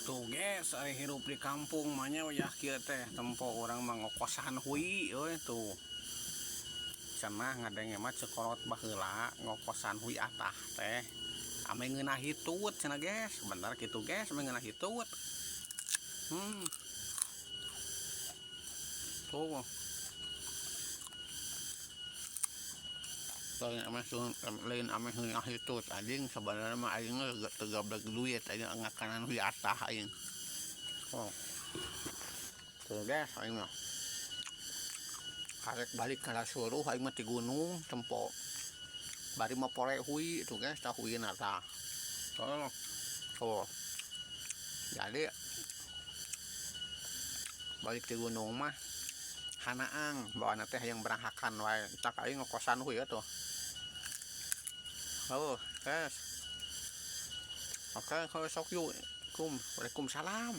Tuh guys, ari hirup di kampung mah nya wayah kieu teh tempo urang mah ngokosan hui euy tuh. Cenah ngadenge mah ceuk kolot baheula ngokosan hui atah teh ame ngeunah hitut cenah guys. Bener kitu guys, ame ngeunah hitut. Tuh. Lain ameh lain ameh ngeunah hitut anjing sabanarna mah aing mah teu gablek duit aing ngakanan hui atah aing. Oh. Tuh guys aing mah. Karek balik kana suruh aing mah ti gunung tempo. Bari mapore hui tuh guys tah huina tah. Oh. Tuh. Jadi balik ti gunung mah hanaang bawana teh hayang beranghakan wae tak aing ngokosan hui atuh. Oh, guys. Oke, kalau sok yuk. Waalaikumsalam.